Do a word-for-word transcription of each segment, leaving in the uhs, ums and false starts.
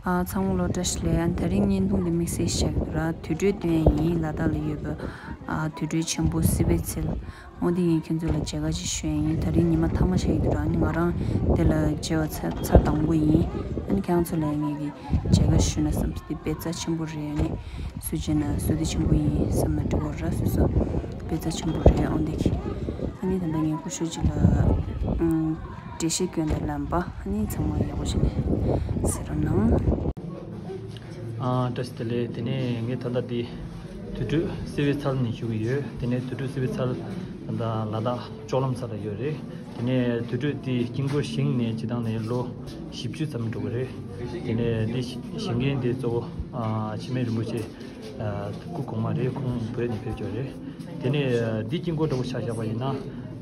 ཨ། ཚང་མ་ལོ་བཀྲ་ཤིས་བདེ་ལེགས། ཨ། དེ་རིང་བརྙན་ཐུང་འདི་དམིགས་བསལ་ཞིག་ར་དུར་ཁྲོད་སྟོན་ཡིན། ལ་དྭགས་ལ་ཡོད་པའི་ཨ་དུར་ཁྲོད་ཆེན་པོ་སིལ་བའི་ཚལ། འོ་འདི་ངས་ཁྱོད་ཚོ་ལ་མཇལ་ཁ་ཅིག་ཞུ་ཡ་ཡིན། དེ་རིང་ཉི་མ་མཐའ་མ་ཞིག་ཡིན་འདུག་ར། ཨ་ནི་ང་རང་དེ་ལ་མཇལ་བ་ཚར་ཚར་དང་པོ་ཡིན། ཨ་ནི་ཁྱེད་རང་ཚོ་ལ་ངས་ཀྱི་མཇལ་ཁ་ཞུ་ན་བསམ། འདི་དཔེ་རྩ་ཆེན་པོ་རེད། ཨ་ནི་སུ་བྱས་ན་སུ་འདི་ཆེན་པོ་ཡིན་བསམ་ན་འགྲིག་གོ་ར། སོ་སོ་དཔེ་རྩ་ཆེན་པོ་རེད། འོ་འདི་གི་ཨ་ནི་ད་ལྟ་ངས་སྐུ་ཞབས་ཅིག་ལ་ཨང་། འགྲེལ་བཤད་སྐྱོན་དང་ལམ་པ་ཨ་ནི་ཚང་མ་ཡག་པོ་བྱས་ནས་གཟིགས་རོགས་གནང་། ཨ། བཀྲ་ཤིས་བདེ་ལེགས། དེ་ནས་ངས་ད་ལྟ་འདི་དུར་ཁྲོད་སིལ་བའི་ཚལ་ནས་ཞུ་གི་ཡོད། དེ་ནས་དུར་ཁྲོད་སིལ་བའི་ཚལ་ད་ལྟ་ལ་དྭགས་ལྕོག་ལམ་ས་ལ་ཡོད་རེད། དེ་ནས་དུར་ཁྲོད་འདི་དཀྱིལ་འཁོར་བཞེངས་ནས་སྤྱིར་བཏང་ནས་ལོ་བཞི་བཅུ་ཙམ་འགྲོ་གི་རེད། དེ་ནས་འདི་བཞེངས་མཁན་དེ་གཙོ་བོ་ཨ་འཆི་མེད་རིན་པོ་ཆེ་ཨ་སྐུ་གོང་མ་རེད། ཁོང་བོད་ནས་ཕེབས་ཡོད་རེད། དེ་ནས་འདི་དཀྱིལ་འཁོར་འདྲ་པོ་ཆ་བཞག་པ་ཡིན་ན་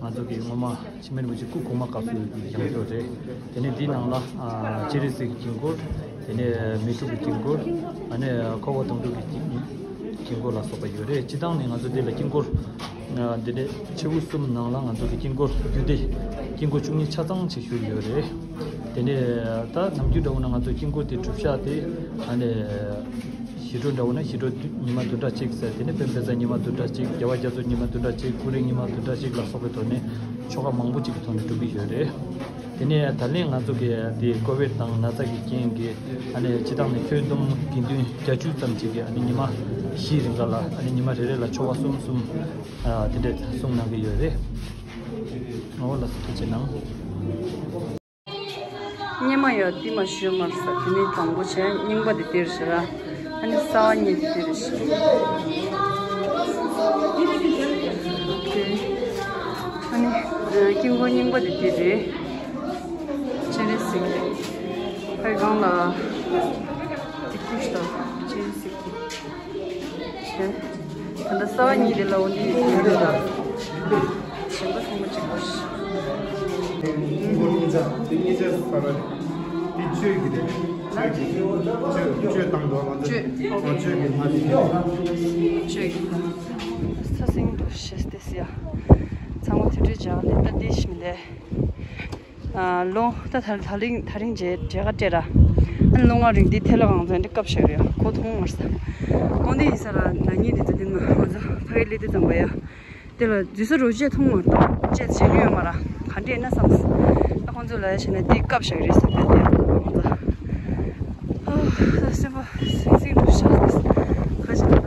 ང་ཚོ་གི་སྔོན་མ་འཆི་མེད་རིན་པོ་ཆེ་སྐུ་གོང་མ་སྐབས་སུ་ཡང་ཡོད་རེད། དེ་ནས་འདི་ནང་ལ་ཨ་སྤྱན་རས་གཟིགས་ཀྱི་དཀྱིལ་འཁོར། དེ་ནས་མི་འཁྲུགས་ཀྱི་དཀྱིལ་འཁོར། ཨ་ནི་འཁོར་བ་དོང་སྤྲུགས་ཀྱི་དཀྱིལ་འཁོར་ལ་སོགས་པ་ཡོད་རེད། སྤྱིར་བཏང་ནས་ང་ཚོ་འདི་ལ་དཀྱིལ་འཁོར་ཨ་འདི་འདྲའི་ཆེ་བོ་གསུམ་ནང་ལ་ང་ཚོ་གི་དཀྱིལ་འཁོར་རྒྱུད་སྡེ་དཀྱིལ་འཁོར་བཅུ་གཉིས་ཆ་ཚང་ཅིག་བཞུགས་ཡོད་རེད། དེ་ནས་ད་ནམ་རྒྱུན་འདྲ་བོ་ན་ང་ཚོ་དཀྱིལ་འཁོར་དེ་གྲུབ་ཆ་དེ་ཨ་ནི་ཞི་ཁྲོ་འདྲ་བོ་ན་ཞི་ཁྲོ་ཉི་མ་བདུན་ཕྲག་གཅིག་ཟེར། དེ་ནས་དཔལ་འབེབས་ས་ཉི་མ་བདུན་ཕྲག་གཅིག། རྒྱལ་བ་རྒྱ་མཚོ་ཉི་མ་བདུན་ཕྲག་གཅིག། ཀུན་རིག་ཉི་མ་བདུན་ཕྲག་གཅིག་ལ་སོགས་པའི་ཐོག་ནས་ཆོ་ག་མང་པོ་ཅིག་གི་ཐོག་ནས་སྒྲུབ་ཀྱི་ཡོད་རེད། དེ་ནས་ད་ལན་ང་ཚོ་གི་དེ་ཀོ་བིཌ་དང་ན་ཚ་གི་རྐྱེན་གྱིས་ཨ་ནི་སྤྱིར་བཏང་ནས་ཁྱོན་བསྡོམས་དགེ་འདུན་བརྒྱད་ཅུ་ཙམ་ཅིག་གིས་ཨ་ནི་ཉི་མ་བཞིའི་རིང་ག་ལ་ཨ་ནི་ཉི་མ་རེ་རེ་ལ་ཆོ་ག་གསུམ་གསུམ་ཨ་དེ་འདྲས་གསུང་གནང་གི་ཡོད་རེད། འོ་ལགས་སོ། ཐུགས་རྗེ་གནང་། སྙེ་མ་ཡ་ཏི་མ་ཤོད་མར་ས་དེ་ནི་དང་པོ་བྱས་རྙིང་པ་དེ་དེར་ཤི་ར། ཨ་ནི་ས་བ་གཉིས་དེ་དེར་ཤི། ཨ་ནི་དཀྱིལ་འཁོར་རྙིང་པ་དེ་དེ་རེད། སྤྱན་རས་གཟིགས། ཕ་གི་སྒང་ལ་དེ་སྐུ་ཞིག་དང་སྤྱན་རས་གཟིགས་ཀྱི། བྱས། ད་ལྟ་ས་བ་གཉིས་དེ་ལ་འོ་འདི་ཡོད་རེད་ད། གཞན་པ་ཚང་མ་གཅིག་པ་རེད། དེ་གཉིས་ཆ་དེ་གཉིས་ཆ་ས་བ་རེད། དེ་ཆོས་ཀྱི་རེད། ཆོས་ཀྱི་ཆོས་ཆོས་བཏང་འགྲོ་ལ་འདི། ཆོས། ཨོ་ཆོས་ཀྱི་ང་དེ་ཆོས་ཀྱི། ས་སེང་དུ་ཤེས་ཏེ་སི་ཡ། ཚང་མ་དུས་དྲོད་འཇགས་ལེ་ད་དེ་ཞིམ་ལེ། ལོ་ད་ད་ད་རིང་ད་རིང་རྗེས་འབྲས་དཀར་སྤྲད་ར། ཨ་ནི་ལོ་ལྔ་རིང་འདི་ཐལ་ལ་གང་ཚོད་འདི་སྐབས་ཤིག་རེད། ཁོ་མཐོང་མར་ས། ཁོང་འདི་ཡིན་ས་ར་ན་ཉིན་འདི་ཚོ་འདི་ན་ང་ཚོ་ཕ་གི་ལི་འདི་ཙམ་པ་ཡ། དེ་ལ་འདི་ས་རུ་རྗེས་མཐོང་མར་ཏོ་ཅེས་བྱེད་རྒྱུ་ཡོད་མ་ར། ག་འདྲས་ན་བསམ། ད་ཁོང་ཚོ་ལ་ཡ་བྱས་ན་འདི་སྐབས་ཤིག་རེད་བསམ་པ་དེ་ང་ཚོ། ཨ་སེམས་པ་སིང་སིང་དུ་ཤར་ཏེ་ཁ་ཅིག་ལ་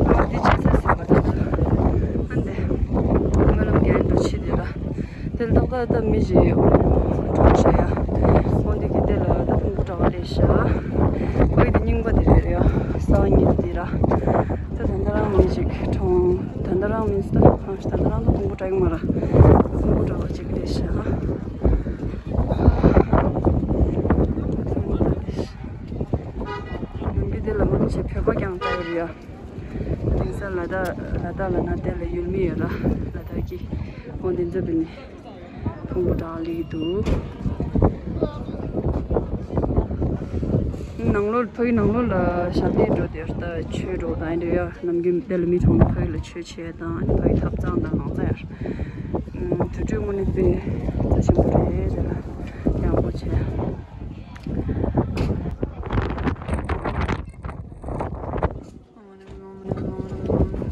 ཨ་འདི་ཅི་ཟེར་སེམས་པ་དང་ཨ་འདི་སྨོན་ལམ་རྒྱན་དུ་ཆེ་དེ་ལ་དེ་ལ་ཏག་ཏག་ཏག་མི་ཞིག་གྲོངས་ཤག་ཡ། འོ་འདི་གི་དེ་ལ་ད་ཕུང་པོ་འདྲ་བ་ལས་ཤག་ཁོའི་དེ་རྙིང་པ་དེ་རེད་རེད་ཡ། ས་བ་གཉིས་དེ་ར། ད་ད་ལྟ་རང་མི་ཞིག་གྲོངས། ད་ལྟ་རང་མིན་སི་ད་ད་ལྟ་རང་ད་ཕུང་པོ་འདྲ་གི་མ་ར། ཕུང་པོ་འདྲ་བ་ཅིག་རེད་ཤག་ཡང་འདི་དེ་ལ་མང་ཆེ་བོད་པ་རྐྱང་ལྟ་ཡི་རེད་ཡ། དེང་སང་ལ་དྭགས་ལ་དྭགས་ལ་ན་དེ་ལ་ཡུལ་མི་ཡོད་ར། ལ་དྭགས་ཀྱི་འོ་འདི་ཚོ་བི་ནི་ཕུང་པོ་འདྲ་ལི་འདུག་ནང་ལོགས་ཕ་གི་ནང་ལོགས་ལ་ཞབས་བརྟན་འགྲོ་དེར་ལྟ་ཆོས་འགྲོ་དང་འདྲ་ཡ། ནམ་རྒྱུན་དེ་ལ་མི་གྲོངས་ན་ཕ་གི་ལ་ཆོས་བྱས་དང་ཕ་གི་ཐབ་ཚང་དང་གང་ཚང་ཡར་དུས་དྲོད་དངོས་གནས་དཔེ་རྩ་ཆེན་པོ་རེད། དེ་ལ་ཡག་པོ་བྱས།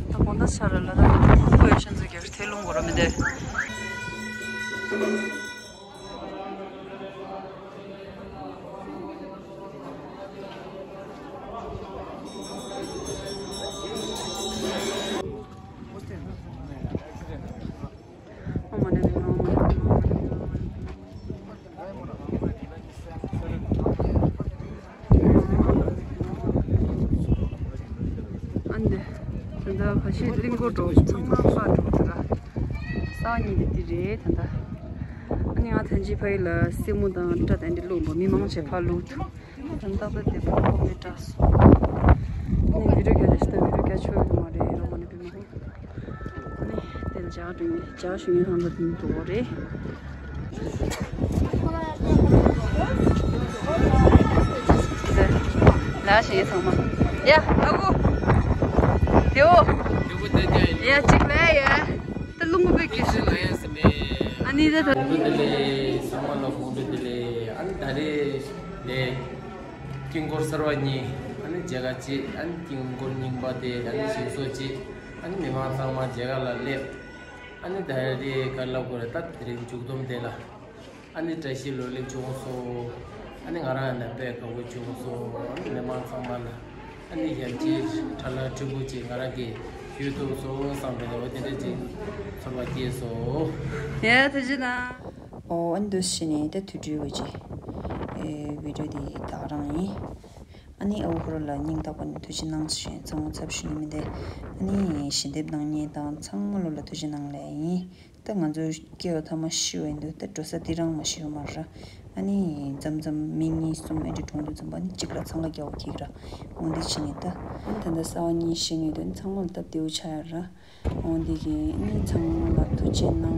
ད་དགོང་དག་ཆ་ར་ལ་ད་ཁོ་ཡོད་ཤན་ཚོ་རྒྱབ་ཐལ་ལུང་གོ་ར་མི་འདེ། ཨ་འདི། ད་ལྟ་ཁ་ཤས་གླིང་སྐོར་འགྲོ་ཚང་མ་ཕར་འགྲོ་ཚུལ་ལ། ས་གཉིས་དེ་འདི་རེད་ད་ལྟ། ཨ་ནི་ང་ཐན་ཅི་ཕ་ཡི་ལ་སེ་མོ་དང་སྐྲ་དང་འདི་བླུགས་འབོ་མི་མང་ཆེ་ཕར་བླུགས་འདུག་ད་ལྟ་ད་དེ་ཕར་ཁོ་མི་སྐྲ་སོ། ཨ་ནི་བི་ཌིའོ་རྒྱག་དེ་ཤི་ད་བི་ཌིའོ་རྒྱག་ཆོག་གི་མ་རེད་རོ་མ་ནི་བི་མ་ཧོ། ཨ་ནི་དེ་ལ་ཇག་སྒྲུང་ནི་ཇག་ཞུ་ཡིན་ཧང་ད་དུང་འགྲོ་བ་རེད། ལ་ཞེས་ཚང་མ། ཡ་ཨ་ཁུ། དེའོ། ཡ་གཅིག་ལ་ཡ། ད་རླུང་པོ་པའི་སྐད་ཤོད། ཨ་ནི་ད་ད། དེ་ལས་ཚང་མ་ལ་དགོངས་དག་དེ་ལས་ཨ་ནི་ད་རེས་ནས། དཀྱིལ་འཁོར་གསར་པ་གཉིས། ཨ་ནི་མཇལ་ཁ་བྱེད། ཨ་ནི་དཀྱིལ་འཁོར་རྙིང་པ་དེ་ཨ་ནི་ཞིག་གསོ་བྱེད། ཨ་ནི་མི་མང་ཚང་མ་མཇལ་ཁ་ལ་སླེབས། ཨ་ནི་ད་རེས་ག་ལབ་དགོས་རེད། ད་དེ་རིང་མཇུག་སྡོམ་དེ་ལ། ཨ་ནི་བཀྲ་ཤིས་ལོ་ལེགས་བྱུང་སོང་། ཨ་ནི་ང་རང་ཡང་ན་དཔེ་དགའ་པོ་བྱུང་སོང་། ཨ་ནི་མི་མང་ཚང་མ་ལ་ཨ་ནི་ཡར་རྒྱས་ཁྲ་ལ་ཁྲི་པོ་ཅིག་ང་རང་གིས་ཞུས་ཐུབ་སོང་བསམ་པའི་འོ་དེ་འདྲ་ཅིག་ཚོར་བ་སྐྱེས་སོང་། ཡ་ཐུགས་རྗེ་གནང་། ཨོ་ཨ་ནི་འདུག་སེ་བྱས་ནས་ད་དུས་དྲུག་པ་ཅིག་ཨེ་བི་ཌིའོ་དེ་དག་རང་ཡིན། ཨ་ནི་ཨ་བུ་ཁོ་ར་ལ་སྙིང་ཐག་པ་ནས་ཐུགས་རྗེ་གནང་ཞེས་ཚང་མ་ཚབ་ཞུ་ནི་མི་འདུག་ཨ་ནི་ཞལ་འདེབས་གནང་མཁན་དང་ཚང་མ་ལོ་ལ་ཐུགས་རྗེ་གནང་ལེ་ཡིན། ད་ང་ཚོ་སྐྱེ་བ་ཐ་མ་ཤི་བའི་དུས་ད་འགྲོ་ས་འདི་རང་མ་ཤི་བ་མ་ར། ཨ་ནི་མཚམས་མཚམས་མི་གཉིས་གསུམ་ཨེ་འདྲ་གྲོངས་དུས་ཙམ་པ་ནི་གཅིག་ར་འཚང་ཁ་རྒྱག་པ་ཁྱེད་ར། འོ་འདི་བྱས་ནས་ད་ཨ་ནི་ད་ལྟ་གསར་པ་གཉིས་ཤི་ནས་དོན་ཚང་མ་ལ་སྟབས་བདེ་བོ་ཆགས་ཡ་ར། འོ་འདི་གི་ཨ་ནི་ཚང་མ་ལ་ཐུགས་རྗེ་གནང་།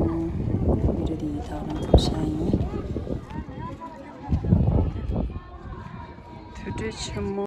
ཨ་ནི་བི་ཌིའོ་འདི་ཡི་དག་རང་ཙམ་བཞག་ཡིན། དུས་དྲོད་ཆེན་མོ།